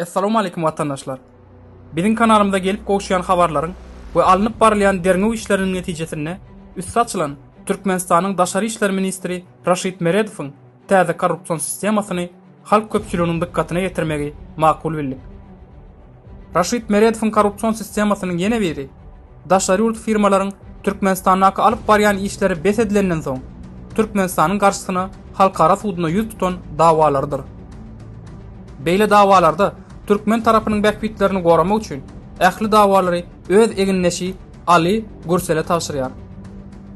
Essalawmaleýkim watandaşlar! Biziň kanalymyza gelip gowuşýan habarlaryň we alnyp barylýan derňew işleriniň netijesinde üsti açylan Türkmenistanyň Daşary işler ministri Raşid Meredowyň täze korrupsion sistemasyny halk köpçüliginiň dykgatyna ýetirmegi makul bildik. Raşid Meredowyň korrupsion sistemasynyň ýene biri, daşary ýurt firmalaryň Türkmenistandaky alyp barýan işleri bes edilenden soň, Türkmenistanyň garşysyna halkara suduna ýüz tutan dawalarydyr. Beýle dawalarda türkmen tarapynyň bähbitlerini goramak üçin ähli dawalary öz egindeşi Ali Gürsele tabşyrýar.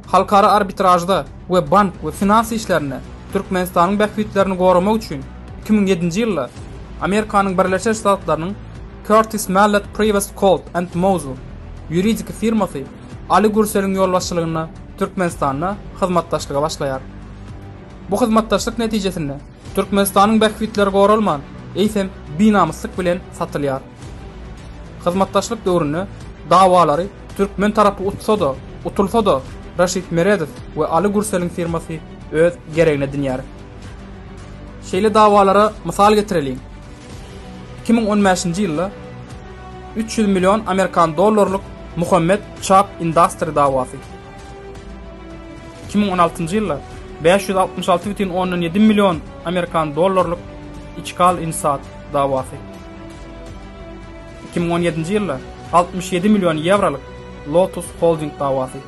Halkara arbitražda we bank we finans işlerinde Türkmenistanyň bähbitlerini goramak üçin 2007-nji ýylda Amerikanyň Birleşen Ştatlarynyň Curtis Mallet Prevost Colt and Mosel ýuridiki firmasy Ali Gürseliň ýolbaşçylygynda Türkmenistanda hyzmatdaşlyga başlaýar. Bu hyzmatdaşlyk netijesinde Türkmenistanyň bähbitleri goralman, eýsem binamyslyk bilen satylýar. Hyzmatdaşlyk döwründe dawalary türkmen tarapy utsa-da, utulsa-da Raşid Meredow we Ali Gürseliň firmasy öz geregini edinýär. Şeýle dawalara mysal getireliň. 2015-nji ýylda 300 million amerikan dollarlyk Muhammet Çap Industry dawasy. 2016-njy ýylda 566,7 million amerikan dollarlyk Içkal Insat dawasy. 2017-nji ýylda 67 million ýewrolyk Lotus Holding dawasy.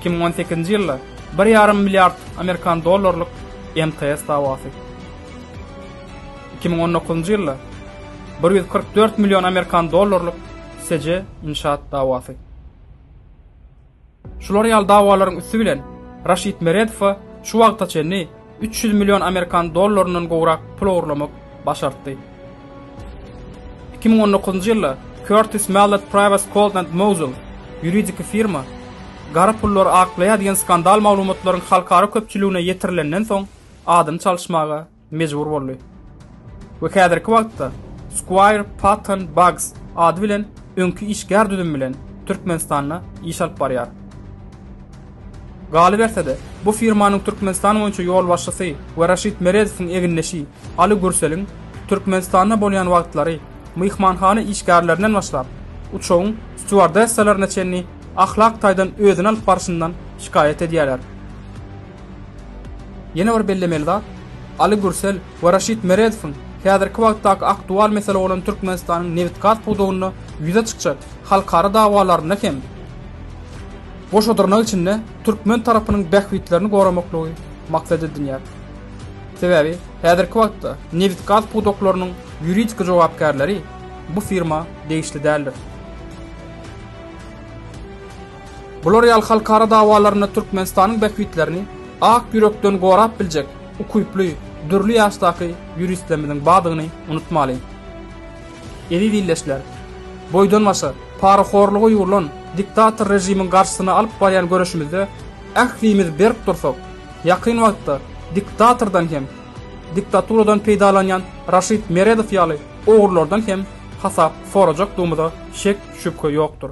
2018-nji ýylda 1,5 milliard amerikan dollarlyk MTS dawasy. 2019-njy ýylda 144 million amerikan dollarlyk SC Inşaat dawasy. Şular ýaly dawalaryň üsti bilen Raşid Meredowa şu wagta çenli 300 million amerikan dollaryndan gowrak pul ogurlamak başartdy. 2019-njy ýylda Curtis Mallet Prevost Colt and Mosel ýuridiki firma gara pullary aklaýar diýen skandal maglumatlaryň halkara köpçüligine ýetirilenden soň adyny çalyşmaga mejbur boldy we häzirki wagtda Squire Patton Boggs ady bilen öňki işgär düzümi bilen Türkmenistanda iş alyp barýar. Galyberse-de, bu firmanyň Türkmenistan boýunça ýolbaşçysy we Raşid Meredowyň egindeşi Ali Gürseliň Türkmenistanda bolýan wagtlary myhmanhana işgärlerinden başlap, uçagyň stýuardessalaryna çenli ahlak taýdan özüni alyp barşyndan şikaýat edýärler. Ýene bir bellemeli zat, Ali Gürsel we Raşid Meredowyň häzirki wagtdaky aktual mesele bolan Türkmenistanyň nebit-gaz pudagynda ýüze çykjak halkara dawalarynda hem goşa dyrnak içinde türkmen tarapynyň bähbitlerini goramaklygy maksat edinýär. Sebäbi häzirki wagtda nebit-gaz pudaklarynyň ýuridiki jogapkärleri bu firma degişli däldir. Bular ýaly halkara dawalarynda Türkmenistanyň bähbitlerini ak ýürekden gorap biljek ukyply, dürli ýaşdaky ýuristlerimiziň bardygyny unutmalyň. Eziz ildeşler! Boýdan-başa parahorluga ýugrulan diktator režimiň garşysyna alyp barýan göreşimizde ählimiz berk dursak, ýakyn wagtda diktatordan hem, diktaturadan peýdalanýan Raşid Meredow ýaly ogrulardan hem hasap sorajakdygymyza şek-şübhe ýokdur.